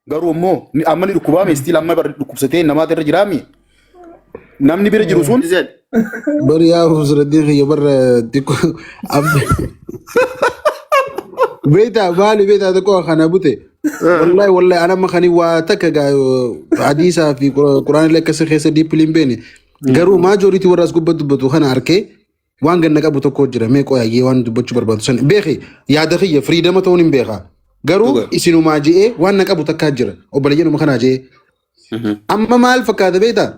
Garuu immoo amma ni dhukkubaame still amma bar dhukkubsatee namaatu irra jiraami. Namni bira jiru sun Bari yaa Husraddiin kiyya barra xiqqoo abdi. Beektaa maali beektaa xiqqoo kana bute. Wallahi wallahi ana amma kani waa takka gaa hadiisaa fi quraana illee akkasii keessa diippiliin beene. Garuu maajoriitii warra as gubbaa dubbatu kana arkee waan ganna qabu tokko jira mee qoyaayyee waan dubbachuu barbaadu san beeki yaada kiyya firiidama ta'uun hin beeka. Garuu Dhuga. isinumaa je'ee waan na qabu takkaa jira obboleeyyanuma kanaa je'ee. Amma maal fakkaata beektaa?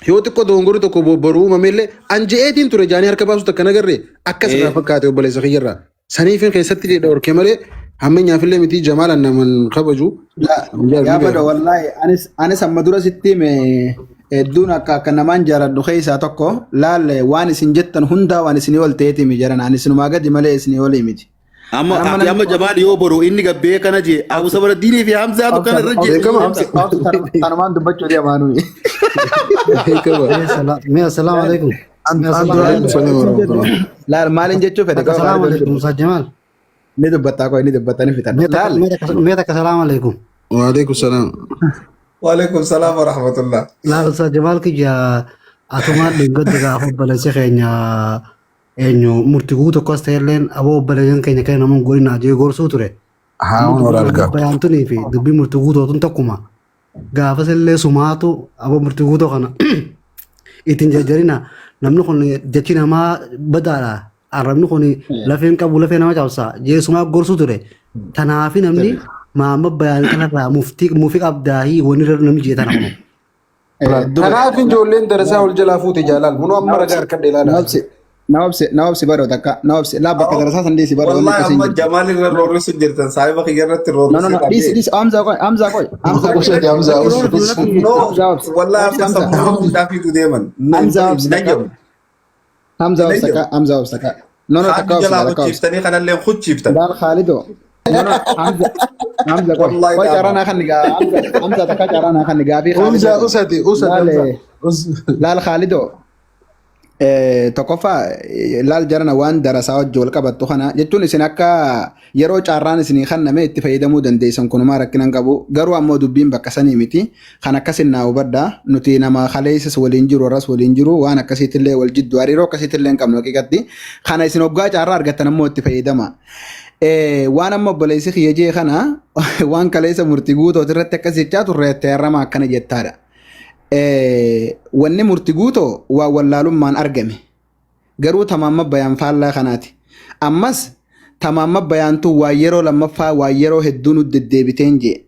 Yoo xiqqoo dogongorri tokko boruu uumamellee an je'eetiin ture jaanii harka baasu takka nagarree akkas irraa fakkaate obboleessa kiyyarraa. Saniifin keessatti jedha horkee malee hammeenyaafillee miti jamaalan naman kabaju. Yaa bada wallaahi anis amma dura sitti hime hedduun akka namaan jaaladhu keessaa tokko laalle waan isin jettan hundaa waan isinii ol ta'eeti himi jaran ani isinumaa gadi malee isinii olii miti. Amma Amma ati namni amma Jamaal yoo boru inni gabbee kana jee Abu Sabraddiinii fi Hamzaatu kana irra jee. Beekama. Tanumaan dubbachuu deemaa nuyi. Beekama. Mee assalaamu alaikum. Mee assalaamu alaikum. Salaam warahmatullah. Laal maalin jechuu fedhe Takka salaamu alaikum Ustaz Jamal. Ni dubbattaa koo ni dubbatta ni fixadha. Mee takka Laal mee takka mee takka salaamu alaikum. Waalaikum salaam. Waalaikum salaam wa rahmatullah. Laal Ustaz Jamal kiyya atumaan dhinggadda gaafa obboleessi keenya eenyu murti guutuu tokkos ta'elleen aboo obboleeyyan keenya kan namoonni godina jee gorsuu ture. Haa Amma honoor dubbii argaa. bayaantunii fi dubbii murtii guutuun tokkuma. Gaafas illee sumaatu aboo murtii guutuu kana ittiin jarjarina namni kun jechi namaa badaadha. Arrabni kun lafeen qabu lafee nama cabsa jee sumaa gorsuu ture. Tanaafi namni maamma bayaan kanarraa muftii mufii qabdaahii wanni irra namni jee tana kunu. Kanaaf ijoolleen darasaa ol jalaa fuute jaalaan kunoo amma ragaa harkadhe ilaala. Na obsi baroo takka na obsi laa bakka darasaa san dhiisi baroo wanni Wallahi akkasii hin amma jirtu. Jamaal irra roorrisu jirtan saahiba kiyya irratti No no roorrisee no dhiisi qabdee. dhiisi Hamzaa qoy Hamzaa qoy Hamzaa qoy. Usati Hamzaa usi. No Hamzaa obsi wallahi obsi amma Hamzaa sammuu hundaa fiitu deeman. Hamzaa obsi Nan takka jedhu. Hamzaa Nan obsi jedhu. takka Hamzaa obsi takka. No no takka Haadhi obsi jalaa takka obsi. kuchiiftanii kanallee kuchiiftan. Laal Khaalido. No no Hamza Hamza qoy Wallahi qoy dhaaba. carraa naa kan gaa Hamza Hamza takka carraa naa kan gaafii Hamzaa Khaalido. usati usati Laal Hamzaa. laal Khaalido. Tokkoffaa laal jarana waan darasaa wajji wal qabattu kana jechuun isin akka yeroo carraan isinii kenname itti fayyadamuu dandeessan kunumaa rakkina hin qabu garuu ammoo dubbiin bakka sanii miti kan akkasin naa hubadha nuti nama kaleessas waliin jiru warras waliin jiru waan akkasiitillee wal jiddu hariiroo akkasiitillee hin qabnu haqiiqatti kana isin hoggaa carraa argattan ammoo itti fayyadama. Waan amma obboleessi kiyya jee kana waan kaleessa murtii guutooti irratti akkas jechaa turre teerrama akkana jettaadha. Wanni murti guutoo waan wallaalummaan argame. Garuu tamaamma bayaan faallaa kanaati. Ammas tamaamma bayaantu waan yeroo lammaffaa waan yeroo hedduu nu deddeebiteen jee.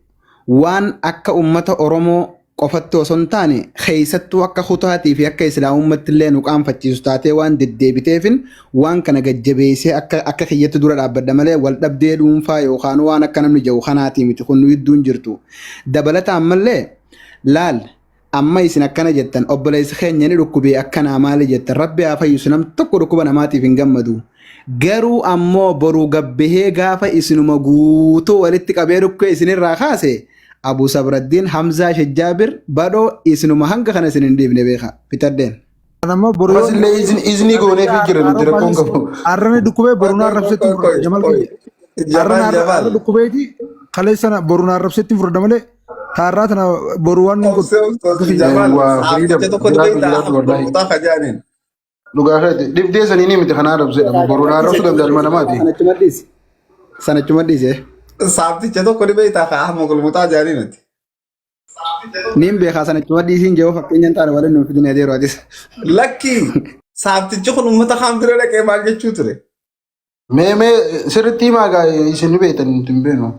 Waan akka ummata Oromoo qofatti osoo hin taane keessattuu akka kutaatii fi akka islaamummaatti illee nu qaanfachiisu taatee waan deddeebiteefin waan kana gajjabeessee akka kiyyatti dura dhaabbadha malee wal dhabdee dhuunfaa yookaan waan akka namni jedhu kanaatii miti kun nu gidduun jirtu. Dabalata ammallee laal amma isin akkana jettan obboleessi keenya ni dhukkubee akkanaa maali jettan rabbi haa fayyisu nam tokko dhukkuba namaatiif hin gammadu. Garuu ammoo boruu gabbahee gaafa isinuma guutuu walitti qabee dhukkee isinirraa kaase Abu Sabraddiin Hamzaa Shejjaabir badhoo isinuma hanga kana isin hin dhiifne beeka fixadheen. Amma boru Ammas illee izni goonee fi jira nuti rakkoon qabu. Arrani dhukkubee boru na arrabsetti Qoy, fudhadha. Jamal qoy. kiyya. Arrana Jamaal arra Jamaal. dhukkubeeti kaleessa boru na arrabsetti fudhadha malee taarraa tana boru waan nun godhu. Obse obse Jamaal. Waa freedom Saabticha tokko jiraatu beektaa jiraatu Ahmad wallahi. Mutaa Kajaaniin. Dhugaa keeti dhibdee sanii ni miti kanaa arrabsedha. Boru na arrabsuu danda'a ilma namaati. Sanachuma dhiisi. Sanachuma dhiise. Saabticha tokko ni beektaa ka Ahmad Mutaa Jaaniin. Niin beekaa sanachuma dhiisiin jedhu fakkeenya hin taane waliin nuuf fidin adeeru atis. Lakki saabtichi kun uummata kaan bira dhaqee maal jechuu ture? Mee mee sirriitti himaa gaa isin ni beektan nuti hin beeknu.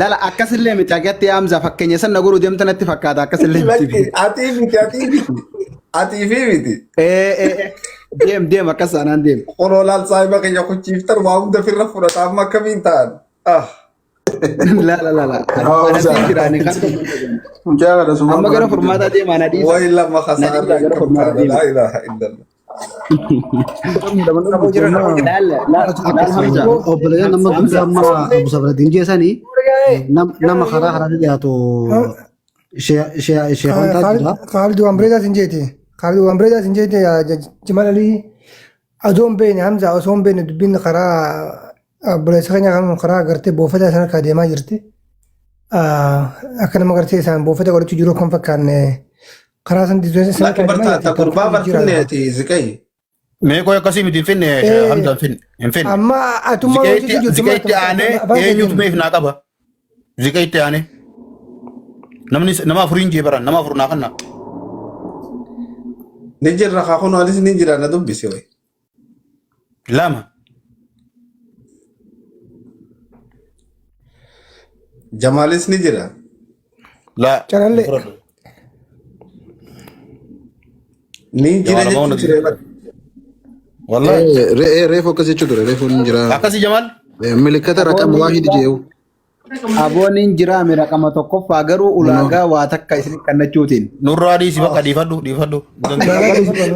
Lala akkasillee miti agatti Hamza fakkeenya san na godhuu deemta natti fakkaata akkasillee miti. Lakki atii miti atii miti atii fi miti. Ee ee ee. Deem deem akkas taanaan deem. Qoloo laal saahiba keenya kuchiiftan waa hunda firra fudhata amma akkamiin ta'an? Ah. La la la la. Anatti jira ani kan Mucaa kana sumaan amma gara furmaataa deemaa na dhiisa. Way lama Na dhiisa kasaarree gara furmaataa qabtaana deema. laa ilaaha illallah. Laal laal laal Hamza. Obboleeyyan nama dubbii amma Abu Sabraddiin jeesanii nama karaa karaa dhiyaatu sheekontaa jira. Khaalid waan bareedaa sin jeete. Khaalid waan bareedaa sin jeete Jamal Alii adoo hin beekne Hamza osoo hin beekne dubbiin karaa obboleessa keenya kan karaa agartee boofataa sana harkaa deemaa jirti. Akka nama gartee isaan buufata godhachuu jiru kan fakkaanne karaa san dizuun Lakki barta ta gurbaa barfinneeti ziqay. Mee qoy akkasii miti hin finne Eh. Hamza hin finne hin finne. Amma atummaa hojii jirtu Ziqeetti aanee eenyutu meef naa qaba? Ziqeetti aanee. Namni nama afuriin jee baran nama afur naa kanna. Ni jirra kaa kun anis ni jira na dubbisi wayi. Lama. Jamaalis ni jira. La. Calallee. Ni jira Jamaal jechuun ammoo ture bara. Wallahi. Reefu akkas jechuu ture reefu ni jira. Akkasii Jamaal. Milikkata raqam waahid jeewu. Aboon hin jiraame raqama tokkoffaa garuu ulaagaa waa takka isin kannachuutiin. Nurraa dhiisi bakka dhiifadhu dhiifadhu.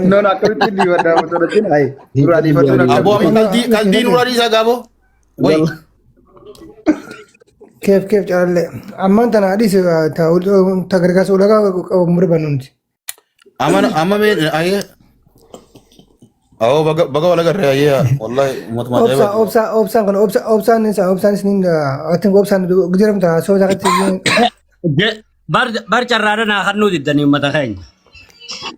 No, no, akkamitti dhiifadhaa motoratiin hayi. Nurraa dhiifadhuun Aboo akkamitti. amma qalbii qalbii nurraa dhiisaa gaaboo. Wayi. Keef keef calallee. Ammaan tana hadhiis ta gargaarsa ulaagaa qabu murban nuti. Amma amma mee ayee. Awoo baga baga wal agarree ayee wallahi uummatuma Obsa ajaa'ibaati. obsa obsaan kun obsa obsaan isa obsaan isiniin atin obsaan gidiramta soo isaatti Bar bar carraadha naa kannuu diddanii uummata keenya.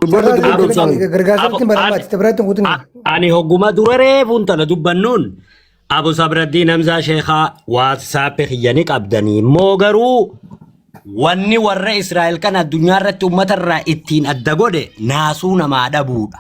Dubbadhu dubbadhu obsaan. gargaarsa ittiin barbaachisa itti biraatti hin kutin. Ani hogguma dura reefuun tana dubbannuun Abu Sabraddiin Hamzaa Sheekhaa WhatsApp kiyya ni qabdanii immoo garuu wanni warra Israa'el kan addunyaa irratti uummata irraa ittiin adda godhe naasuu namaa dhabuudha.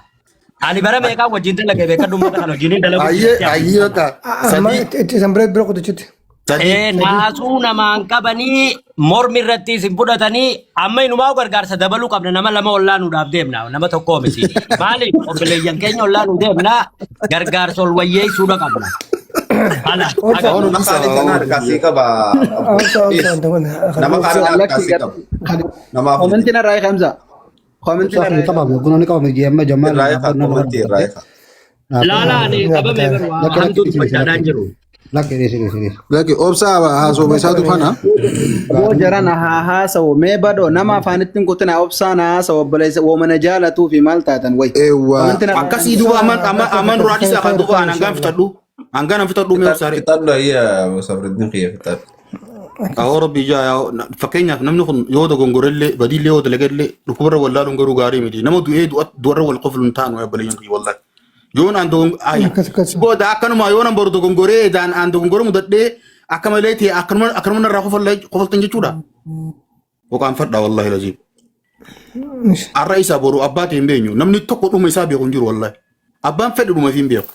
Ani bara meeqaan wajjin dalage beekadhu uummata kana wajjin dalagu. Ayyee ayyee bakka Amma sadii itti isan bira bira kutachuutti. sadii. Naasuu namaan qabanii mormi irratti isin fudhatanii amma inumaa gargaarsa dabaluu qabna nama lama ollaanuudhaaf deemna nama tokko miti. Maaliif obboleeyyan keenya ollaanuu deemna gargaarsa ol wayyeessuudha qabna. Ala Obsa Awoo Nama nuti qaali kana harkaa sii qaba. obsa obsa wanta kun. Nama qaali harkaa sii qaba. Nama afur. Komentiin irraa eega Hamza. Komentiin Obsaa irraa kun qabame kun ni qabame jee amma Jamaal Irraa eegaa nama komantii irraa eegaa. Laala ani qabame garuu Lakki lakki hamtuu dhiisi dubbachaadhaan lakki jiru. lakki dhiisi dhiisi dhiisi. Lakki obsaa haasoo isaatu kana. Aboo jarana haa haasa'u mee badoo nama afaanitti hin kutina obsaan haa haasa'u obboleessa woomana jaalatuu fi maal taatan wayi. Eewwa. Komentiin irraa Akkasii duuba amma amma amma nurraa dhiisaa kan duuba an hangaan fitadhu. Hangaan an fitadhu mee obsaare. Fixadhu ayyaa Sabraddiin kiyya fixadhu. Awoo rabbi ijaa yaa fakkeenyaaf namni kun yoo dogongorellee badiillee yoo dalagellee dhukkubarra wallaaluun garuu gaarii miti. Nama du'ee du'arra wal qoflu hin taanu obboleeyyan kiyya wallahi. Yoon aan dogong Akkas akkas. booda akkanuma yoon an boru dogongoree daan aan dogongore mudadhee akka malee ta'e akkanuma akkanuma narraa kofaltan jechuudha. Hoqaanfadha wallahi laziim. Har'a isaa boru abbaa ta'e hin beenyu. Namni tokko dhuma isaa beeku hin jiru wallahi. Abbaan fedhe dhuma fi hin beeku.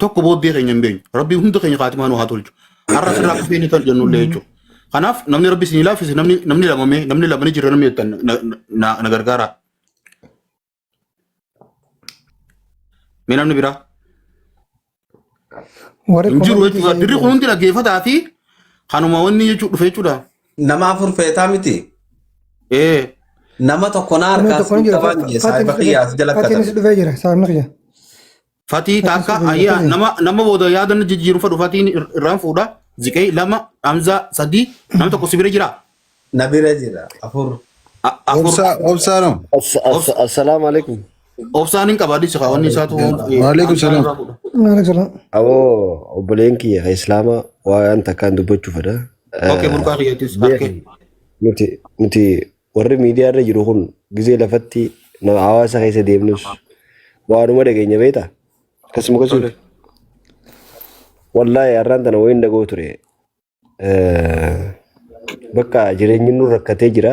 Tokko booddee keenya hin beenyu. Rabbi hunda keenya kaatimaa nu haa tolchu. Har'a sirraa kufee ni tolchu jennullee jechuudha. Kanaaf namni rabbi isinii laaffise namni namni lamamee namni lamanii jira namni jettan na na na gargaara. Mee namni biraa Warri hin jiru komantii jechuudha. Dirri kun hundi dhaggeeffataa fi kanuma wanni jechuudha dhufe jechuudha. Nama afur feetaa miti. Ee Nama tokko na Namni harkaa tokko ni sii jira. qabaan jee saahiba kiyyaas jala Fatiinis katabe. dhufee jira. Saayibni kiyya. Fatii Fatiinis takka dhufee jira. ayyaa Fatii. nama nama booda yaada jijjiiru fadhu fatiin irraan fuudha. Ziqee lama Hamzaa sadii namni tokko si bira jira. Na bira jira afur. Afur Obsaa obsaa no. Assalamu alaikum. obsaan hin qaba adis wanni isaatu Waalaikum Hamzaan salaam. irraa fuudha. Maaleykum salaam. Aboo obboleen kiyya ka Islaamaa waan takkaan dubbachuu fedha. Okay burqaa kiyyattis harkee. Beeki nuti nuti warri miidiyaa irra jiru kun gizee lafatti nama hawaasa keessa deemnus waanuma dhageenya beektaa? Akkasuma Tole. akkasuma. Wallaahi har'aan tana wayiin dhagoo ture. Bakka jireenyi nu rakkatee jira.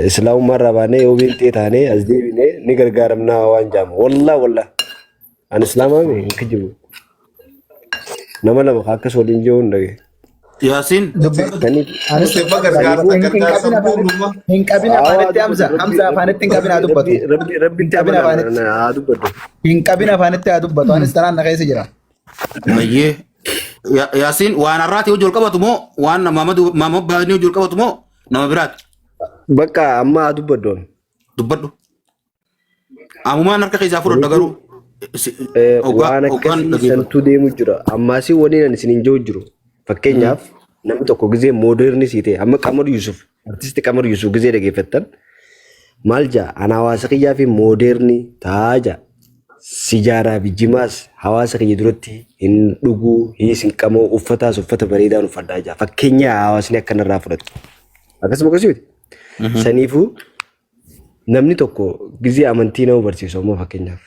Islaamummaa irraa baanee yoo beektee taanee as deebinee ni gargaaramnaa waan jaamu. Wallaa wallaa. Ani islaamaa mi hin kijibu. Nama lama ka akkas waliin jiru hin dhage. Yaasiin Nani Anis Nuti amma gargaarsa hin gargaarsa qabin afaanitti buunuma. hin qabin haa afaanitti dubbatu Hamza rabbi Hamza afaanitti hin qabin haa rabbi dubbatu. rabbi Hin rabbitti qabin amanaa afaanitti haa dubbatu. hin qabin afaanitti haa dubbatu. Anis tanaan na keessa jira. Ayyee. Yaasiin waan har'aati hojii ol qabatu moo waan maama baanii hojii ol qabatu moo nama biraati? Bakka amma haa dubbaddoon. Dubbadhu. Amumaan harka keessaa fudhadha garuu. Waan Hoggaan akkasii dhaggeeffadhu. santu deemu jira. Ammaasii waliin ani isiniin jiru jiru. Fakkeenyaaf namni tokko gizee mooderni sii ta'e amma Qamar Yusuf artisti Qamar Yusuf gizee dhaggeeffattan maal jaa ana hawaasa kiyyaa fi mooderni taa jaa. Sijaaraa fi jimaas hawaasa kiyya duratti hin dhuguu, hiis hin qamoo, uffataas uffata bareedaan uffadhaa jira. Fakkeenya hawaasni akkanarraa fudhatu. Akkasuma akkasii miti. Saniifuu namni tokko gizee amantii nama barsiisu ammoo fakkeenyaaf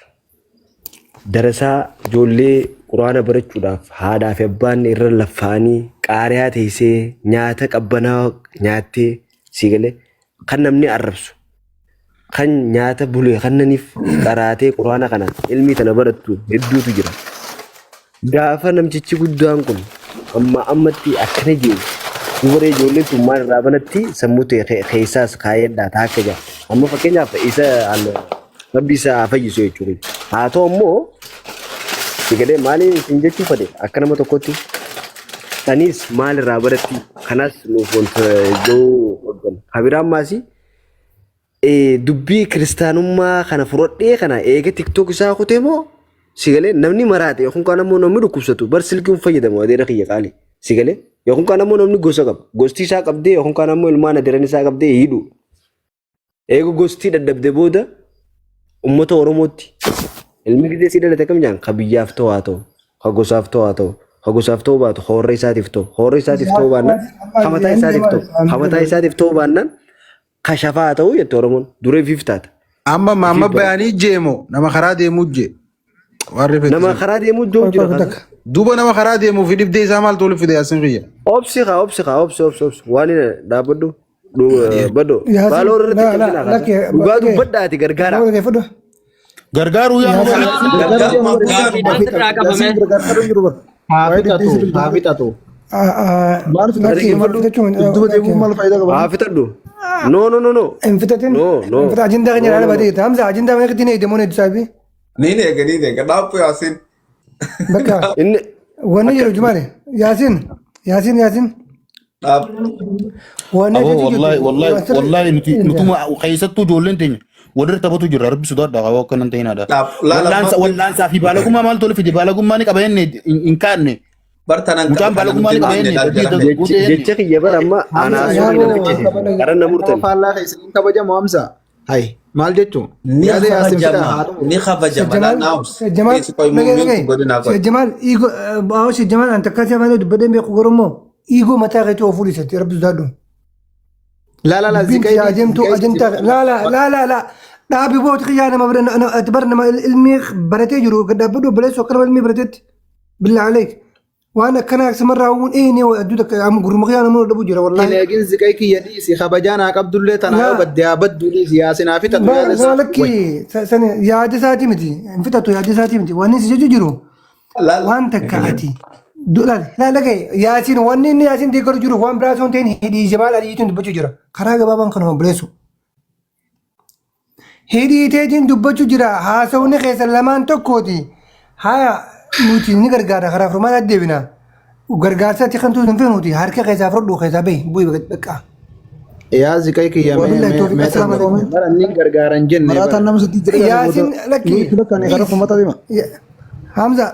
darasaa ijoollee quraana barachuudhaaf haadhaa fi abbaan irra laffaanii qaariyaa teessee nyaata qabbanaa nyaattee sii galee kan namni arrabsu kan nyaata bule kannaniif qaraatee quraana kana ilmii tana barattu hedduutu jira. Gaafa namtichi guddaan kun amma ammatti akkana jiru dubaree ijoolleen tun maal irraa banatti sammuu ta'e keessaas kaayedhaa taakka jira. Amma fakkeenyaaf isa rabbi isa haa fayyisu jechuudha. Haa ta'u immoo sigalee maaliin isin jechuu fedhe akka nama tokkotti sanis maal irraa baratti kanas nuuf wanta ijoo hoggan. Kabiraan maasii dubbii kiristaanummaa kana fudhadhee kana eega tiktok isaa kutee moo sigalee namni maraate yookaan kaan ammoo namni dhukkubsatu bar silkiin fayyadamu adeera kiyya qaali sigalee yookaan kaan ammoo namni gosa qaba gosti isaa qabdee yookaan kaan ammoo ilmaan adeeran isaa qabdee hidhu eega gostii dadhabde booda ummata Oromootti ilmi gizee si dhalate kam jaan ka biyyaaf ta'u haa ta'u ka gosaaf ta'u haa ta'u ka gosaaf ta'uu baatu ka warra isaatiif ta'u ka warra isaatiif ta'uu baannaan ka mataa isaatiif ta'u ka mataa isaatiif ta'uu baannaan ka shafaa haa ta'u jette Oromoon duree fiif taata. Amma maamma Ifiif bara. bayaanii jeemo nama karaa deemuu jee. Waan Nama rifeetti. karaa deemuu jiru jira Qoy kaasa. takka. Duuba nama karaa deemuu fi dhibdee isaa maaltu walitti fide yaasin kiyya. Obsi kaa obsi kaa obsi obsi obsi waan inni dhaabbadhu badho Yaasin baaloo irratti la la cabsinaa kaasa. lakki Dhugaa dhagee dubbadhaati gargaara. dhagee fudhu. Gargaaruu yaa Yaasin nama Gaaffiidhaan sirraa qabame. Haa fixatu, haa fixatu. Maal lakki Maal fixachuun Dudduuba deebi'uun maal faayidaa qaba? Haa fixadhu. No no no no. hin fixatin. No no. Hin fixatin ajandaa keenya No ilaala no no. baatee jirta. Hamza ajandaa mana keetti ni eegde moo ni eegdu Ni eega ni eega dhaabbu Yaasiin. Bakka Inni wanni akka jiru jumaale Yaasin Yaasin Yaasin Dhaabbu. wanni Aboo jechuu wallahi jirtu wallahi waan sirri wallahi nuti nutuma keessattuu ijoolleen teenya walirra taphatu jirra rabbi sodaadha qaba akka nan ta'inaadha. Dhaabbu. Laala Wallaansa wallaansaa fi baalagummaa maaltu wal fide baalagummaa ni qaba jenne hin kaanne bartanan mucaan qaba baalagummaa ni nuti qaba hin jenne laal dubbii jalan. guutee jechi jenne. jecha kiyya bara amma Hamza anaa yaa sirrii na nama fichisiise. Karan na nama murtan. faallaa keessatti kabajamu Hamza. Hay maal jechuun? Ni Yaada yaasin fida kabajama haa xumuru. ni kabajama laal Jamal naams. Jamal Dhiisi qoy dhagee muummeen dhagee kun godinaa qoy. Jamal iigoo baawoo Jamal an takkaa si afaan dubbadheen beeku garuu iigoo mataa keetii of fuudhisatti rabbi sodaadhu. La la la Dubbiin ziqaa si adeemtu ajantaa laa laa laa laa laa dhaabi booti xiyyaa nama bira ati bara nama ilmi baratee jiru gad dhaabbadhu obboleessu akka nama ilmi barateetti billaa aleek waan akkanaa simarraa uumuun eenyu adduu takka amma gurma xiyyaa nama dhabu jira Hin wallaahi. eegin ziqaa kiyya dhiisi kabajaa naa qabdullee tanaa yoo Laa badde haa baddu dhiisi yaasin haa fixatu yaada Ba isaa. lakki Way. sani yaada isaatii miti hin fixatu yaada isaatii miti wanni si jechuu jiru Laal. waan takka ati laal laal dhagaye yaasiin wanni inni yaasiin deeggaru jiru waan biraa osoo hin ta'in hidhii jabaa adiitiin dubbachuu jira karaa gabaabaan kanuma obboleessu. Hidhii teetiin dubbachuu jira haasawni keessa lamaan tokkooti haya nuti ni gargaara karaa furmaata deebina gargaarsa ati kan tuutu hin feenu nuti harka keessaa fudhadhu keessaa bahi bu'i bakka. Yaa ziqaa kiyya mee Wabillahi mee tawfiq mee assalaamu tan alaikum. bara inni gargaaran jenne bara. Maraataan nama sitti jira kana Yaasin booda lakki nuti lakkaan karaa furmataa deema. Hamza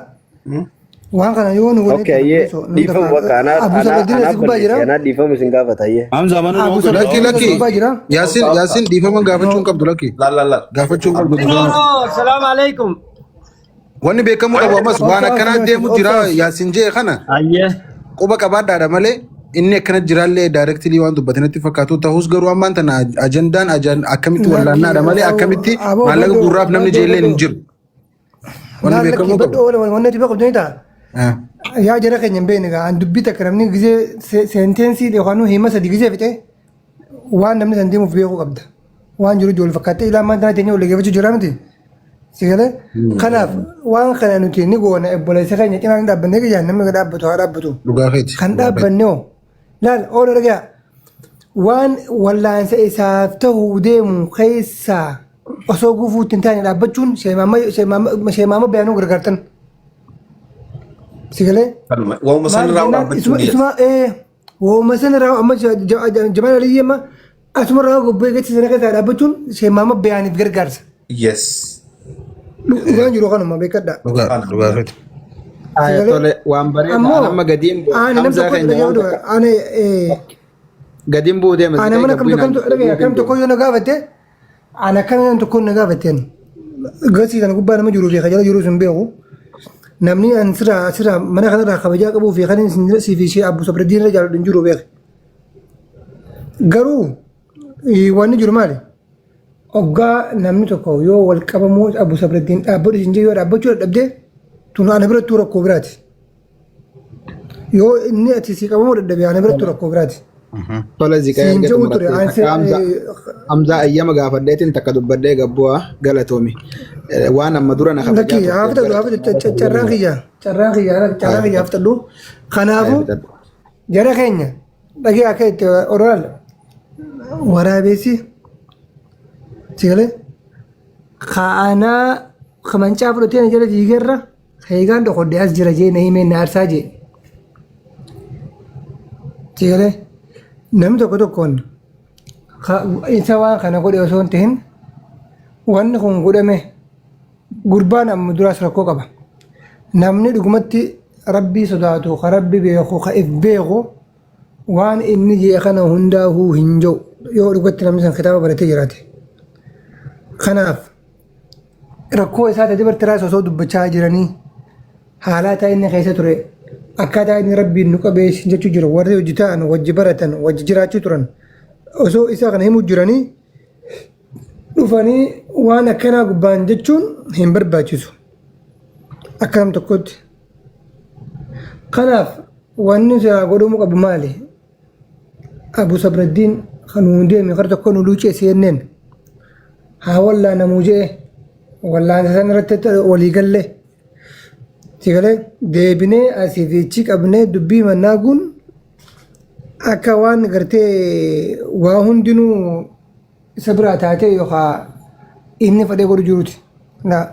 waan kana yoo nu waliin Okay ayyee dhiifamu bakka anaa Abu anaa Sabradin anaa as gubbaa jira. balleesse anaa dhiifamu isin gaafata ayyee. Hamza mana Abu nama Lakki Sabradin as lakki gubbaa jira. Yaasin Yaasin dhiifama gaafachuu hin qabdu lakki Laal laal laal. gaafachuu hin qabdu dhiifama. No, salaamu alaikum. Wanni beekamuu qabu ammas waan Obsa akkanaa obsa deemu jira obsa Yaasin jee kana Ayyee. quba qabaadhaadha malee inni akkana jiraallee daayirektilii waan dubbatanitti fakkaatu ta'us garuu ammaan tana ajandaan akkamitti lakki wallaannaadha malee akkamitti aboo maallaqa badhoo gurraaf namni badhoo jeelleen hin badhoo jiru. Wanni laal lakki beekamuu qabu. badhoo wanni ati beeku ni ta'a. Yaa jara keenya hin beekne gaa an dubbii takka namni gizee seentensii yookaan hima sadi gizee fixe waan namni san deemuuf beekuu qabda. Waan jiru ijoollee fakkaattee ilaa ammaan tana teenya wal dhaggeeffachuu jira miti. Si galee kanaaf waan kana nuti ni goona obboleessa keenya cinaa ni dhaabbannee kiyyaa namni dhaabbatu haa dhaabbatu. Dhugaa keeti. Kan Dhugaa keeti. dhaabbanne hoo laal oola dhagaa waan wallaansa isaaf ta'uu deemu keessaa osoo gufuutti hin taane dhaabbachuun sheemaama bayaanuu gargaartan. Si galee Kanuma. Waanuma maal sanarraa jennaan dhaabbachuu isuma ni isuma waanuma sanarraa amma Jamaal Aliyyi amma asumarraa gobbee gachi sana keessaa dhaabbachuun sheemaama bayaaniif gargaarsa. Yes. Dhugaan jiru kanuma beekadha. Dhugaa dhugaa keeti. Si Aya galee tole waan bareeda ammoo an amma gadiin bu'e ani nam Hamzaa tokko keenya waan dhagee takka ani gadiin bu'u deema ana ziqaa mana kam gabbuinaan tokko dhagee gabbuuf kam hin tokko deemu. yoo na gaafatte ana akkana nam tokko na gaafatteen Gasii kana gubbaa nama jiruu fi kan jala jirus hin beeku. Namni an sirraa asirraa mana kanarraa kabajaa qabuu fi kan isin sii fi ishee Abbu Sabraddiin irra jaalladhu hin jiru beeki. Garuu wanni jiru maali? Oggaa namni tokko yoo wal qabamuu Abbu Sabraddiin dhaabbadhu isin jee yoo dhaabbachuu dadhabde tun ana birattuu rakkoo biraati. Yoo inni ati si qabamuu dadhabe ana birattuu rakkoo biraati. Tola ziqaa Siin erga jedhu ture. xumuratte An takka Hamza Hamza ayyama gaafadheetiin takka dubbadhee gabbu'aa galatoomi. Waan amma dura na kabajaa Lakki haa turteef fixadhu haa galatoomi. fixadhu carraan kiyya carraan kiyya carraan kiyya haa fixadhu. Kanaafuu jara keenya dhagee akka itti odolaan waraabessi sigalee kaanaa kamancaa fudhatee na jala fiigerra heegaan dhokodhe as jira jee na himee na aarsaa jee. Sigalee namni tokko tokkoon isa waan kana godhe osoo hin ta'in wanni kun godhame gurbaan amma duraas rakkoo qaba. Namni dhugumatti rabbii sodaatu, ka rabbi beeku, ka if beeku waan inni jee kana hundaahuu hin jiru yoo dhugatti namni san kitaaba baratee jiraate. Kanaaf rakkoo isaa ta dabartiraas osoo dubbachaa jiranii haalaataa inni keessa ture akkaataa inni rabbiin nu qabee jechuu jiru warri hojii ta'an wajji baratan wajji jiraachuu turan osoo isa kana himuu jiranii dhufanii waan akkanaa gubbaan jechuun hin barbaachisu akka nam tokkotti. Kanaaf wanni silaa godhamuu qabu maali? Abu Sabraddiin kan nuun deeme kara tokko nu luucee jenneen haa wallaanamuu jee wallaansa san irratti walii galle si galee deebinee asii fi achi qabnee dubbii mannaaguun akka waan gartee waa hundinuu isa biraa taatee yookaan inni fedhee godhu jiruuti. Laa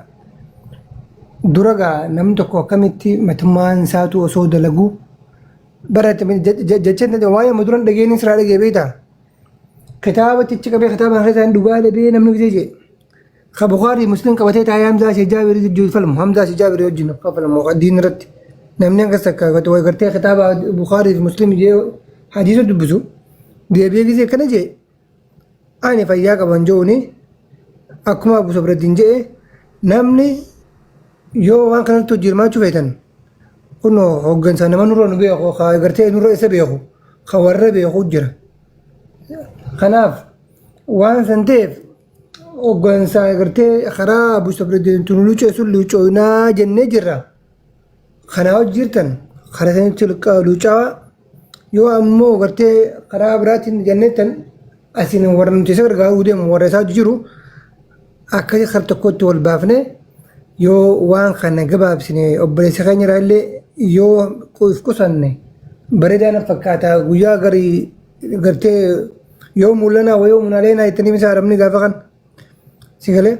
dura gaa namni tokko akkamitti matummaan isaatu osoo dalaguu bara jecha waa'ee amma duran dhageenye siraa dhagee beektaa? Kitaaba tichi qabee kitaaba keessa hin dhugaa dhabee namni gisee jee. Ka Bukhaarii Muslim qabatee taa'ee Hamzaa Shee Jaabir wajjin falmu Hamzaa Shee Jaabir wajjin falmu diin irratti. Namni akkas takka gartee kitaaba Bukhaarii fi Muslim jee hadiisa dubbisu deebi'ee gisee kana jee ani fayyaa qaban je'uuni akkuma Abu Sabraddiin je'e namni yoo waan kanatti hojii hirmaachuu feetan kunoo hooggansa nama nurra nu beeku ka gartee nurra isa beeku ka warra beeku jira. Kanaaf waan san ta'eef hooggansa gartee karaa Abu Sabraddiin tun luuceessuun luucooynaa jennee jirra. Kanaa hojii jirtan karaa sanitti luucaa yoo ammoo gartee karaa biraatiin jenneettan asiin warra nuti isa gargaaruu deemu warra isaa jiru akka kar tokkotti wal baafne yoo waan kana gabaabsine obboleessa keenya irraa illee yoo if qusanne bareedaa na fakkaata guyyaa garii gartee yoo mul'anaa wayoo munaaleenaa jettanii misa arabni gaafa kan Si galee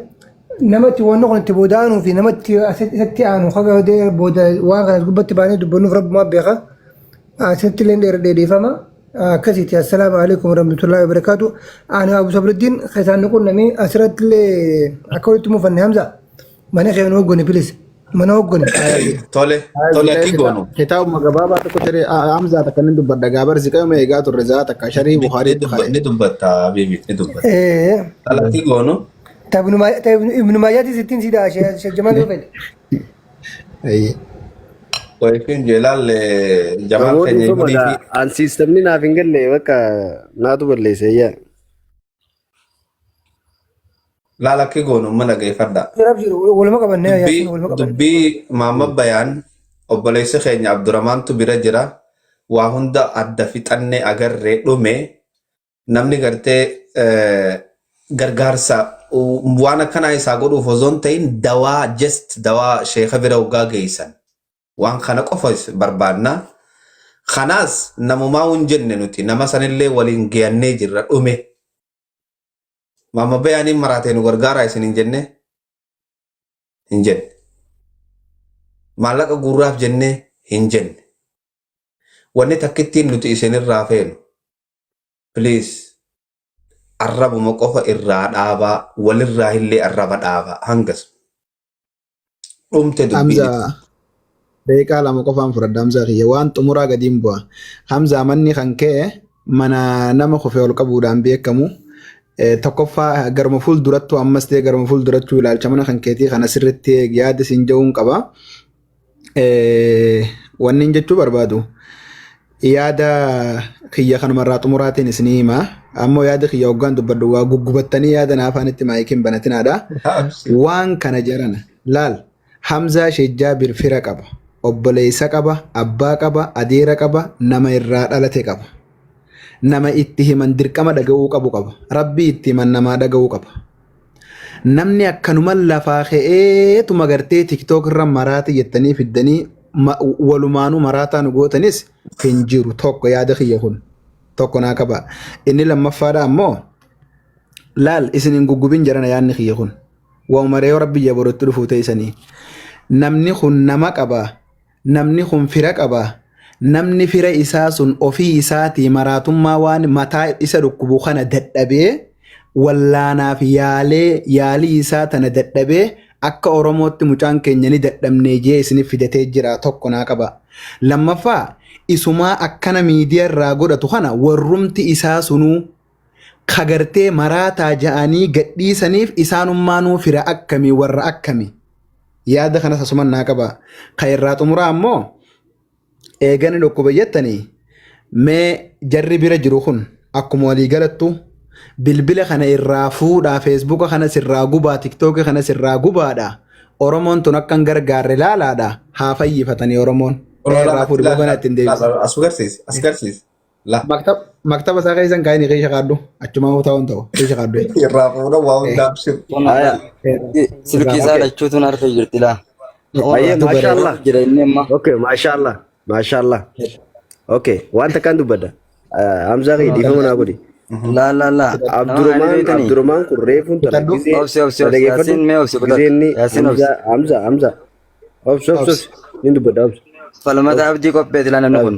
namatti wanni kun itti booda aanuu fi namatti isatti aanu haga booda waan kanas gubbatti baanee dubbannuuf rabbumaa beeka. Asitti illee dheera dheedhiifama. Akkasiiti assalaamu alaikum warahmatullahi wabarakaatu. Ani Abu Sabriddiin keessaan nu qunnamee asirratti illee akka walitti mufanne Hamza mana kee nu hoggani pilis mana hoggani. Tole, tole akki goonu. Kitaabuma gabaabaa tokko tere Hamzaa takka inni dubbadha gaabar ziqayuma eegaa turre zaa takka sharii Ni Bukhaarii dubba- ni dubbatta Habibi, ni dubbatta. Eh, Tole akki goonu. ta Ibnu Maajaatis ittiin siidha Sheekh Jamaal yoo fedhe. Wayifin jeelaal Jamaal Namoonni keenya somadha. yoonii fi An siistamni naaf hin galle bakka naatu balleesse yaa. laala akki goonu mana dhageeffadha. Jiraaf jiru waluma qabannee Dubbii yaasiin waluma qabanne. dubbii Maamma Bayaan obboleessi keenya Abdurrahmaantu bira jira. Waa hunda adda fixannee agarree dhume namni gartee gargaarsa waan akkanaa isaa godhuuf osoo hin ta'in dawaa just dawaa sheeka bira hoggaa geessan. Waan kana qofa barbaanna. Kanaas namumaa hin jenne nuti nama sanillee waliin geeyannee jirra dhume. Maamma Bayaaniin maraatee nu gargaaraa isin hin jenne hin jenne. Maallaqa guurraaf jennee hin jenne. Wanni takkittiin nuti isinirraa feenu please arrabuma qofa irraa dhaabaa walirraa illee arraba dhaabaa hangas dhumte dubbiin. Hamza daqiiqaa 2 qofaan fudhadha Hamzaa kiyya waan xumuraa gadiin bu'a. Hamzaa manni kan ka'e mana nama kufee ol qabuudhaan beekamu. Tokkoffaa garuma fuuldurattuu ammas ta'e garuma fuuldurattuu ilaalcha mana kan keetii kana sirriitti eegi yaada siin ja'uun qaba. Wanni hin jechuu barbaadu yaada kiyya kanumarraa xumuraatiin isinii hima. Ammoo yaada kiyya hoggaan dubbadhu waa guggubattanii yaada na afaanitti maayikiin banatinaadha. Waan kana jarana laal Hamzaa Sheek Jaabir fira qaba, obboleessa qaba, abbaa qaba, adeera qaba, nama irraa dhalate qaba. Nama itti himan dirqama dhaga'uu qabu qaba. Rabbii itti himan namaa dhaga'uu qaba. Namni akkanuma lafaa ka'eetuma gartee tiktook irra maraata jettanii fiddanii walumaanuu maraataa nu gootanis hin jiru tokko yaada kiyya kun tokko naa qaba. Inni lammaffaadha ammoo laal isin hin guggubin jarana yaadni kiyya kun. Waa'uma reeyoo rabbi ija borutti dhufuu teessanii. Namni kun nama qaba. Namni kun fira qaba. Namni fira isaa sun ofii isaatii maraatummaa waan mataa isa dhukkubu kana dadhabee wallaanaaf yaalee yaalii isaa tana dadhabee akka Oromootti mucaan keenya ni dadhabnee jee isiniif fidatee jira tokko naa qaba. Lammaffaa isumaa akkana miidiyaa irraa godhatu kana warrumti isaa sunuu ka gartee maraataa ja'anii gadhiisaniif isaanummaanuu fira akkamii warra akkamii yaada kanas asuman naa qaba ka irraa xumuraa ammoo eegani dhukkuba jettanii mee jarri bira jiru kun akkuma walii galattu bilbila kana irraa fuudhaa feesbuuka kanas irraa gubaa tiktooki kanas irraa gubaadha oromoon tun akka hin gargaarre laalaadha haa fayyifatanii oromoon Kunoo irraa laala fuudhi laala booganaa ittiin deebisa. laala as agarsiisi as agarsiisi. La. Maktaba maktaba isaa keessa hin kaa'ini keessa kaadhu. Achumaa yoo ta'u hin ta'u keessa kaadhu. Irraa fuudha waa hundaa abshir. Kun Aya. silkii isaa Okay. lachuutu narra jirti laa. Ayyee maashaallah. Jira inni amma. Okay maashaallah. Maashaallah. Okay waan takkaan dubbadha. Hamzaa kee dhiifama naa godhi. Laa laa laa. Nama ani Abdurumaan beektanii. Abdurumaan kun reefuun tana Kutadhu. gizee Obsi obsi na obsi. dhageeffadhu Yaasiin mee obsi kutadhu. gizee inni Yaasiin obsi. Hamzaa Hamzaa Hamzaa obsi obsi obsi ni dubbadha obsi Falmata obsi abdii qopheeti laa namni kun.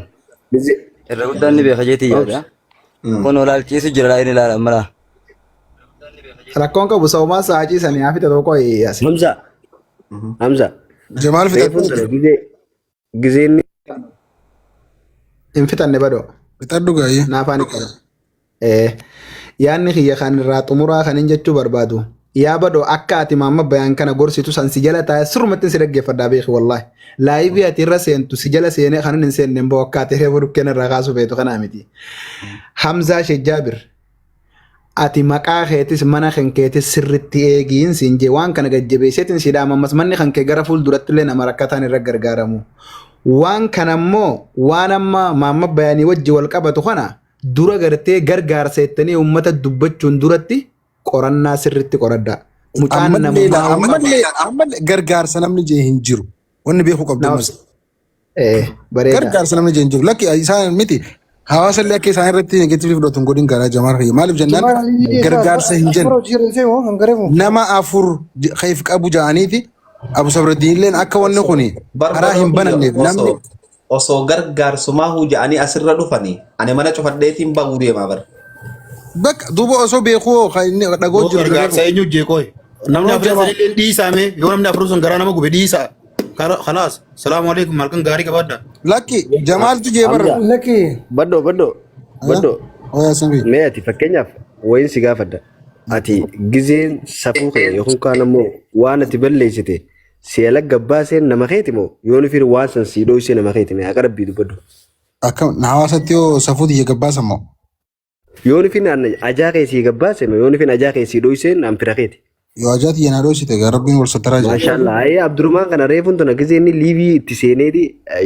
gizee Irra guddaan ni beeka jeetii obsi yaada. Kun olaalchiisu jira laa inni ilaala amma laa. Rakkoon qabu soomaa sa'aa ciisanii haa fixatu qo'ee yaase. Hamzaa Hamzaa Jamaal reefuun fixadhu. tana gizee gizee inni Hin fixanne badoo. Fixadhu gaa'ee. Naafaan hin qabu. Yaanni kiyya kan irraa xumuraa kan hin jechuu barbaadu. Yaa badoo akka ati maamma bayaan kana gorsitu san si jala taa'e sirrumatti si dhaggeeffadhaa beeki wallaahi. Laayivii ati irra seentu si jala seenee kan hin seenne hin bahu akka ati reefu dhukkeen irraa kaasuu feetu kanaa miti. Hamzaa Sheekh Jaabir ati maqaa keetis mana kan keetis sirritti eegiin siin jee waan kana gajjabeesseetiin si dhaama ammas manni kan kee gara fuulduratti illee nama rakkataan irra gargaaramu. Waan kana immoo waan amma maamma bayaanii wajji wal qabatu kana dura gartee gargaarsa jettanii uummata dubbachuun duratti qorannaa sirritti qoradhaa. Mucaan Ammallee namummaa qaba. ammallee ammallee gargaarsa namni jee hin jiru. Wanni beekuu qabdu Nama ammas. bareeda. Gargaarsa namni jee hin jiru. Lakki isaan miti. Hawaasa illee akka isaan irratti negatiivii fudhatu hin godhin garaa Jamaal kiyya. Maaliif jennaan Jamaal Aliyyii isaa gargaarsa hin afur jenne. hojii irra hin hoo hangareefu. Nama afur keef qabu ja'aniiti. Abu Sabraddiin illeen akka wanni kun karaa hin Barbadoo kiyya bananneef namni osoo osoo gargaarsumaa huu ja'anii asirra dhufanii ani mana cufadheetiin bahuu deemaa bara. bakka duuba osoo beekuu kan inni dhagoo Yoo jiru gargaarsa eenyu jeeqoo namni Kunoo afran Jamaal. sanillee dhiisaame yoo namni afran sun garaa nama gube dhiisa. Kalaas salaamu alaikum halkan gaarii qabaadha. Lakki Jamaaltu jee barra. Hamza Lakki baddoo baddoo baddoo Oyaa samii. mee ati fakkeenyaaf wayin si gaafadha. Ati gizeen safuu kee yookaan kaan ammoo waan ati balleessite si ala gabbaaseen nama keeti moo yoo nufi waan san sii dhoysee nama keeti mee haqa rabbii dubbadhu. Akkam na hawaasatti yoo safuu tiyya gabbaasan moo? Yoo nufi ajaa kee sii gabbaase moo yoo nufi ajaa kee sii dhoyseen an fira keeti. Yoo ajaa tiyya na dhoysite egaa rabbiin wal sataraa jira. Maashaallah ayee Abdurrahman kana reefuun tana gizee inni liivii itti seeneeti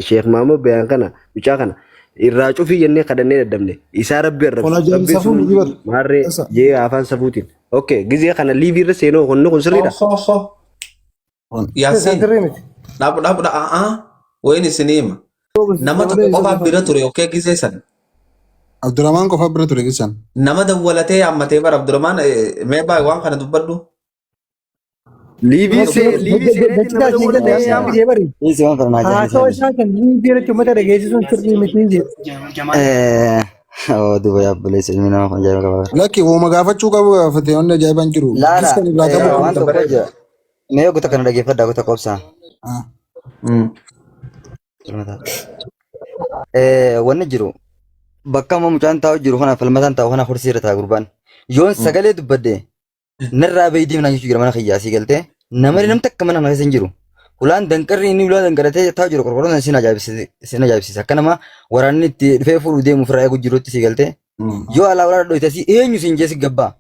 Sheekh Maamoo Bayaan kana mucaa kana irraa cufii jennee kadhannee dadhabne isaa rabbi Kun arrabsu ajaa'iba rabbi safuu sun miti bar. maarree Isa. jee afaan safuutiin. Okay gizee kana liivii irra seenoo kunni kun sirriidha. Ho ho ho. Kun Yaasiin sirrii miti. dhabu dhabu dha aa wayin isinii hima. Nama tokko qofaaf bira ture okkee gizee san. Abdurrahman qofa bira ture kisan. Nama dawwalatee yaammatee bara Abdurrahman mee baay'ee waan kana dubbadhu. Liivii see liivii seeneetiin nama Dachii dawwalatee galee yaama. jee bari. Dhiisi waan kana naa Haasawa jaallisee. isaa kan liivii irratti uummata dhageessisuun sirrii miti jee. Oo duuba yaabboleessa ilmi namaa kun ajaa'iba qaba. Lakki wooma gaafachuu qabu gaafate wanni ajaa'ibaan jiru. Laala Gis kan irraa qabu waan kun. tokko jira. Mee goota kana dhaggeeffadhaa goota qobsaa. Ah. Wanni jiru bakka amma mucaan taa'u jiru kana falmataan taa'u kana kursii irra taa'a gurbaan. Yoon sagalee dubbadde narraa bahii deemnaa jechuu jira mana kiyyaa sii galtee. Namni namni takka mana kana keessa hin jiru. Hulaan danqarri inni hulaa danqaratee taa'u jiru qorqorroon sin ajaa'ibsiisa. Sin ajaa'ibsiisa. Akka nama waraanni itti dhufee fuudhu deemu ofirraa eegu jirutti sii galtee. Yoo alaa ulaa dhoyte asii eenyu siin jee si gabbaa.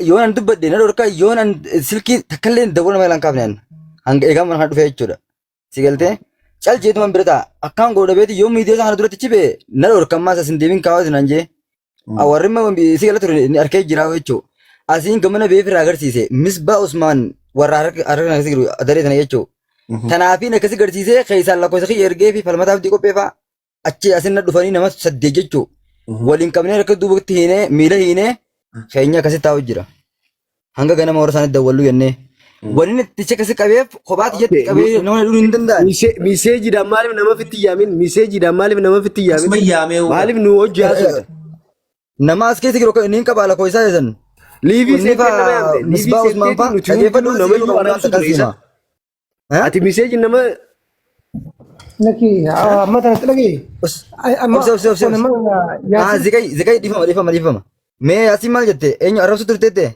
Yoon an dubbadhe na dhorkaa yoon an silkii takkallee dawwala nama ilaan kaafne an. Hanga eegaa mana kana dhufee jechuudha. Si galtee cal jeetuman bira ta'a. Akkaan godhu dhabeeti yoo miidiyaa isaa kana duratti chibe na dhorka ammaas as hin deemin kaawwatu naan jee. Warri immoo si gala ture ni arkee jira jechuudha. Asiin gamana beef irraa agarsiise Misbaa Usmaan warra harka harka akkasii jiru adaree tana jechuudha. Tanaafiin akkasii agarsiisee keessaan lakkoofsa kiyya ergee fi falmataaf dii qopheeffaa achi asin na dhufanii nama saddeet jechuudha. Waliin qabnee harka duubatti hiinee miila hiinee keenya akkasitti taa'u jira. Hanga ganama warra isaanitti dawwalluu jennee. Waliin itti akkasi qabeef kophaatti jetti qabee nama dhuu hin danda'an. Miseejiidhaan maaliif nama fitti yaamin? Miseejiidhaan maaliif nama fitti yaamin? Asuma yaamee hoo. Maaliif nu hojii haasofta? Nama as keessa jiru inni hin qabaa lakkoo isaa jedhan. Liivii Inni seentee nama faa yaamte. Liivii Misbaa Usmaan seenteetiin faa nuti dhageeffadhu hundinuu si nama galuu iyyuu qabu waan arrabsu takka ture isa. siima. Ati miseeji nama Laki amma tanatti dhagaye. Amma Obse obse obse kun obse. amma Ah yaasin ziqay ziqay dhiifama dhiifama dhiifama. Mee yaasiin maal jette eenyu arrabsu turteette?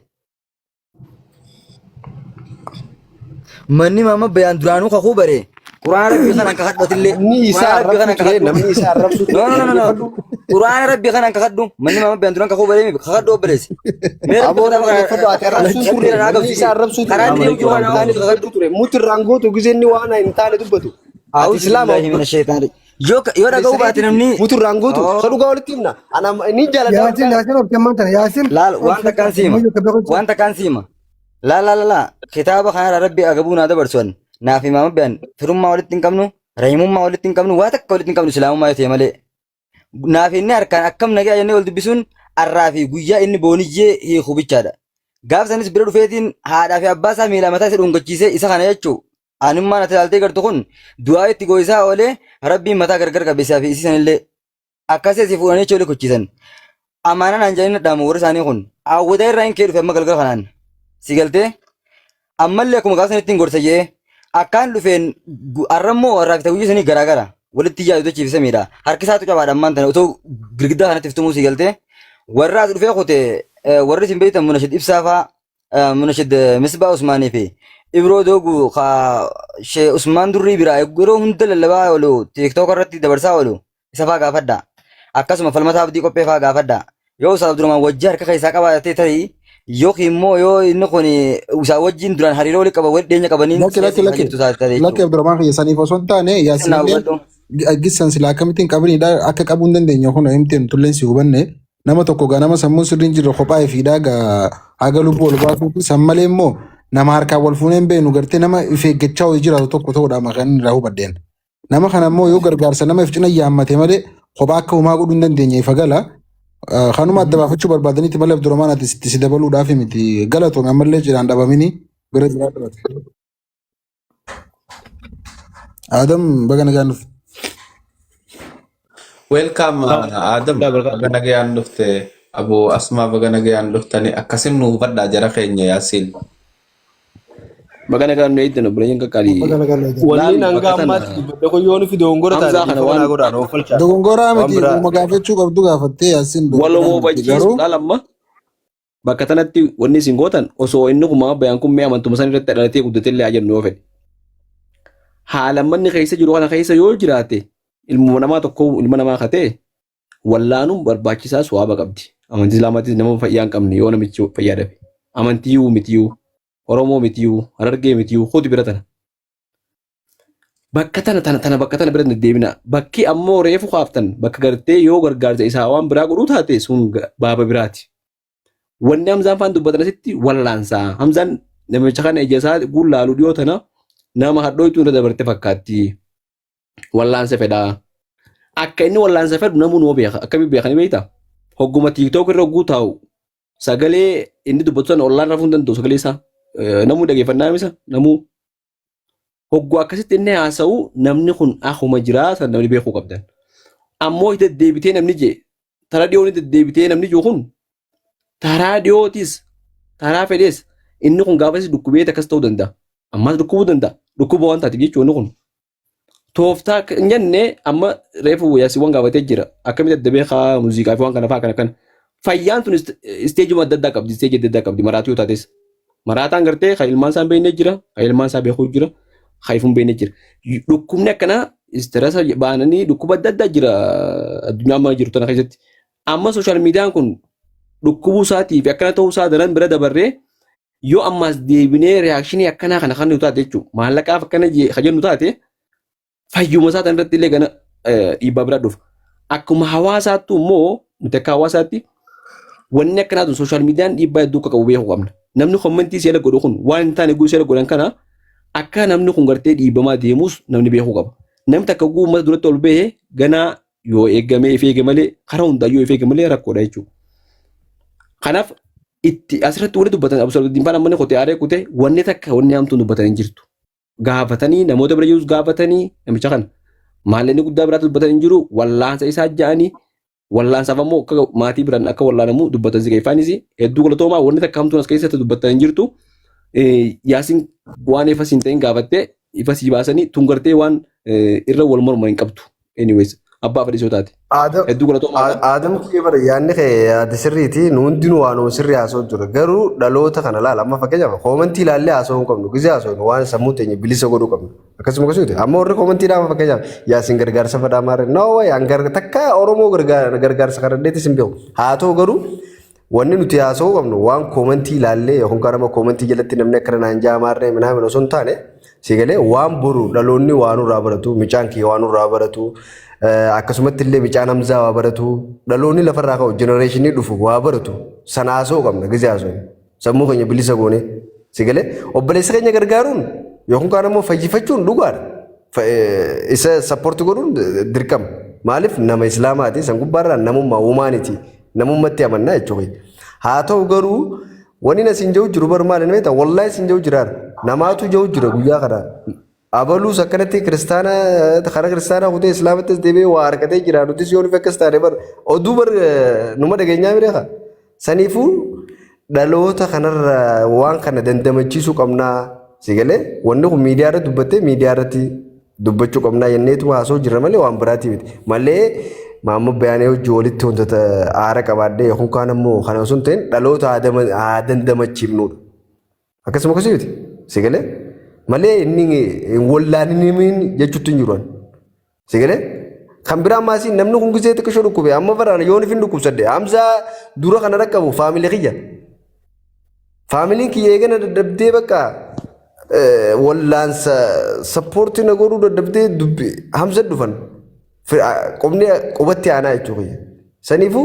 Manni maama bayaan duraanuu kakuu bare. Quraana rabbii kanaan kakadhatillee. Namni isaa Quraana rabbii arrabsu kanaan ture, kakadhu. namni isaa arrabsu No ture. no no no no. Dhaggeeffadhu. Quraana rabbii kanaan kakadhu. Manni maama bayaan duraan kakuu bare kakadhu obboleessi. Mee rabbi Aboo kitaaba kana dhaggeeffadhu ati arrabsuu rabbii turre, kana namni qabsiisi. isaa arrabsuu ture. Karaa Namni inni deemu jiru waan kana hin taane kakadhu. dubbatu ture. Muti irraan gootu gisee inni waan hin taane dubbatu. Ati A'uuzu islaama billaahi mina shaytaan. Yoo yoo dhaga'uu baate namni Muti irraan gootu. Oh. Isa dhugaa walitti himna. Ana ni jaaladha. yaasin yaasin obse ammaan tana yaasin Laal waan obse takkaan siima. ammayyuu akka beeku Waan takkaan siima. Laal laal laal kitaaba kanarraa rabbi agabuu naa dabarsu an. Naaf imaama bayan firummaa walitti hin qabnu, rahimummaa walitti hin qabnu, waa takka walitti hin qabnu islaamummaa yoo ta'e malee. Naaf inni harkaan akkam nagaa jennee wal dubbisuun arraa fi guyyaa inni booniyyee hiiku bichaadha. Gaaf sanis bira dhufeetiin haadhaa fi abbaa isaa miila mataa isa dhungachiisee isa kana jechuu. Anummaan ati ilaaltee gartu kun du'aa itti gooyisaa oolee rabbiin mataa gargar qabe isaa fi isii sanillee. Akkasii asii fuudhanii achi oli kuchiisan. Amaanaa naan jedhanii dhaamu warri isaanii kun. Awwadaa irraa hin kee dhufe amma galgala kanaan. Si galtee? Ammallee akkuma gaafa sanitti hin gorsa jee. Akkaan dhufeen har'ammoo har'aa fi ta'uyyuu sanii garaagara. Walitti yaadu dachiif samiidha. Harki isaatu cabaadha ammaan tana otoo girgiddaa kanatti iftumuu si galtee? Warra as dhufee kute warri isin beektan Munashid Ibsaa fa'aa Munashid Misbaa Usmaanii fi Ibroo Doogu ka Shee Usmaan Durrii biraa yeroo hunda lallabaa oolu TikTok irratti dabarsaa oolu. Isa faa gaafadhaa. Akkasuma Falmataa Abdii Qophee faa gaafadhaa. Yoo Ustaaz Abdurrahmaan wajji harka keessaa qabaate tarii yookiin immoo yoo inni kun isaa wajjin duraan hariiroo wali qaba wali dhiyeenya qabaniin Lakki lakki siyaasa lakki jirtu taate lakki jechuudha. Abdurrahman kiyya saniif osoo hin taane Naa Yaasinillee hubadhu. gissan silaa akkamittiin qabaniidha akka qabuu hin dandeenye kun himteen tulleen si hubanne nama tokko gaa nama sammuun sirriin jirre kophaa fiidhaa gaa haga lubbuu ol baasuuti san malee immoo nama harkaan wal fuunee hin beeknu gartee nama if eeggachaa hojii jiraatu tokko ta'uudha maqaan irraa hubadheen. Nama kana immoo yoo gargaarsa nama if cina yaammate malee kophaa akka homaa godhuu hin dandeenye ifa gala. Kanuma adda baafachuu barbaadanitti malee Abdurrahmaan ati sitti si dabaluudhaaf miti galatoome ammallee jiraan dhabamini bira jiraa dhabate. Adam baga nagaan dhufte. Welcome Adam. Baga nagayaan dhufte. Abu Asmaa baga nagayaan dhuftani. Akkasin nu hubadhaa jara keenya Yaasiin. Baga nagaan nu eegdan obboleeyyan qaqqaalii. Baga nagaan nu eegdan. Wanni Laal hanga bakka tana ammaatti dubbadhe kun yoo nufi dogongora taate Hamzaa kana dhiifama waan naa godhaan of falchaa. Dogongoraa Waan miti biraa uuma gaafachuu qabdu gaafattee Yaasiin wal dogongoraa miti hubachiisu garuu laal amma bakka tanatti wanni isin gootan osoo inni kun maama bayaan kun mee amantuma san irratti dhalatee guddate illee haa jennu yoo fedhe. Haala manni keessa jiru kana keessa yoo jiraate ilmuma namaa tokko ilma namaa katee wallaanuun barbaachisaa suwaaba qabdi. Amantii Islaamaatis nama fayyaa hin qabne yoo namichi fayyaa dhabe. Amantiyyuu mitiyuu Oromoo mitiyuu Harargee mitiyuu kuti bira tana. Bakka tana tana tana bakka tana bira hin deddeebina. Bakki ammoo reefu kaaftan bakka gartee yoo gargaarsa isaa waan biraa godhuu taate sun baaba biraati. Wanni Hamzaan faan dubbatan asitti wallaansaa. Hamzaan namicha kana ija isaa guullaalu dhiyoo tana nama hadhooytuu irra dabarte fakkaatti. Wallaansa fedhaa. Akka inni wallaansa fedhu namuu numa beeka. Akkamitti beekanii beektaa? Hogguma TikTok irra hogguu taa'u sagalee inni dubbatu sana ollaan rafuu hin danda'u sagalee isaa. Namuu dhageeffannaa misa namuu hogguu akkasitti inni haasa'u namni kun akkuma jiraa sana namni beekuu qabdan. Ammoo deddeebitee namni jee tara dhiyoo ni deddeebitee namni jiru kun taraa dhiyootis taraa fedhees inni kun gaafas dhukkubee akkas ta'uu danda'a. Ammas dhukkubuu danda'a. Dhukkuba waan taateef jechuun inni kun. Tooftaa akka hin jenne amma reefu yaasiiwwan gaafatee jira. Akkamitti adda beekaa muuziqaa fi waan kana fa'aa kana kana. Fayyaan tun isteejuma adda addaa qabdi, isteejii adda addaa qabdi maraatuu yoo taates. Maraataan gartee kan ilmaan isaa hin beekne jira, kan ilmaan isaa beekuu jira, kan ifuun beekne jira. Dhukkubni akkanaa istiresa baananii dhukkuba adda addaa jira addunyaa amma jiru tana keessatti. Amma sooshaal miidiyaan kun dhukkubuu isaatii fi akkana ta'uu isaa daran bira dabarree yoo ammaas deebinee riyaakshinii akkanaa kana kan nu taate jechuudha. Maallaqaaf akkana kan jennu taate fayyuma isaa tan irratti illee gana dhiibbaa biraa dhufa. Akkuma hawaasaattu immoo nuti akka hawaasaatti wanni akkanaa tun sooshaal miidiyaan dhiibbaa hedduu akka qabu beekuu qabna. Namni kommentii seela godhu kun waan hin taane guu seela godhan kana akka namni kun gartee dhiibbamaa deemus namni beekuu qaba. Namni takka guu uummata duratti ol bahee ganaa yoo eegamee if eege malee karaa hundaa yoo if eege malee rakkoodha jechuudha. Kanaaf itti asirratti wanni dubbatan Abu Saluddiin faan amma kotee aaree kutee wanni takka wanni hamtuun dubbatan hin jirtu. Gaafatanii namoota bira jirus gaafatanii namicha kana maallaqni guddaa biraatti dubbatan hin jiru wallaansa isaa ja'anii wallaansaaf ammoo akka maatii biraan akka wallaanamu dubbatan si geeffaanis hedduu galatoomaa wanni takka hamtuun as keessatti dubbatan hin jirtu. Yaasiin waan ifa siin ta'in gaafattee ifa sii baasanii tun gartee waan irra wal morman hin qabdu. Anyways abbaa fedhisoo taate. Adam Hedduu galatoomaa. Adam kiyya bara yaadni kee yaada sirriiti. Nu hundinuu waanuma sirrii haasa'u jira. Garuu dhaloota kana laala amma fakkeenyaaf koomantii ilaallee haasa'uu hin qabnu. Gizee haasa'u waan sammuu teenya bilisa godhuu qabnu. Akkasuma akkasumas amma warri koomantii dhaama fakkeenyaaf yaasin gargaarsa fedhaa maarree. No way an takka Oromoo gargaarsa kadhadheetis hin beeku. Haa ta'u garuu Wanni nuti haasa'uu qabnu waan koomantii ilaallee yookaan kan nama koomantii jalatti namni akkana naan jaa maarree minaamin osoo hin taane si galee waan boru dhaloonni waa nurraa baratu micaan kiyya waa nurraa baratu akkasumatti illee micaan Hamzaa waa baratu dhaloonni lafarraa ka'u jenereeshinii dhufu waa baratu sana haasa'uu qabna gizee haasa'u sammuu keenya bilisa goone si galee obboleessa keenya gargaaruun yookaan kaan ammoo fayyifachuun dhugaadha. Isa sappoorti godhuun dirqama. Maaliif nama islaamaati san gubbaarraa namummaa uumaaniti. Namummatti amannaa jechuudha. Haa ta'u garuu wani na sin jedhu jiru bar maali beektaa wallahi sin jedhu jiraar namaatu jedhu jira guyyaa kana. Abaluus akkanatti kiristaana karaa kiristaanaa kutee islaamattis deebi'ee waa argatee jira nutis yoo nufi akkas taane bar oduu bar numa dhageenyaa mireekaa. Saniifuu dhaloota kanarra waan kana dandamachiisuu qabnaa. Si galee wanni kun miidiyaa irratti dubbattee miidiyaa irratti dubbachuu qabnaa jenneetu haasoo jirra malee waan biraatii miti. Malee Maammoo Bayaanee hojii walitti wantoota aara qabaadhee yookaan kaan ammoo kana osoo hin ta'in dhaloota haa dandamachiifnudha. Akkasuma akkasii miti. Si galee malee inni hin wallaaniniin jechuutti hin jiru. Si galee kan biraa ammaas namni kun gisee xiqqishoo dhukkube amma baraan yoon ifin dhukkubsadhe Hamzaa dura kana raqqabu faamilii kiyya. Faamiliin kiyya eegana dadhabdee bakka wallaansa sappoortii na godhuu dadhabdee dubbi Hamza dhufan. Qubni qubatti aanaa jechuu kiyya. Saniifuu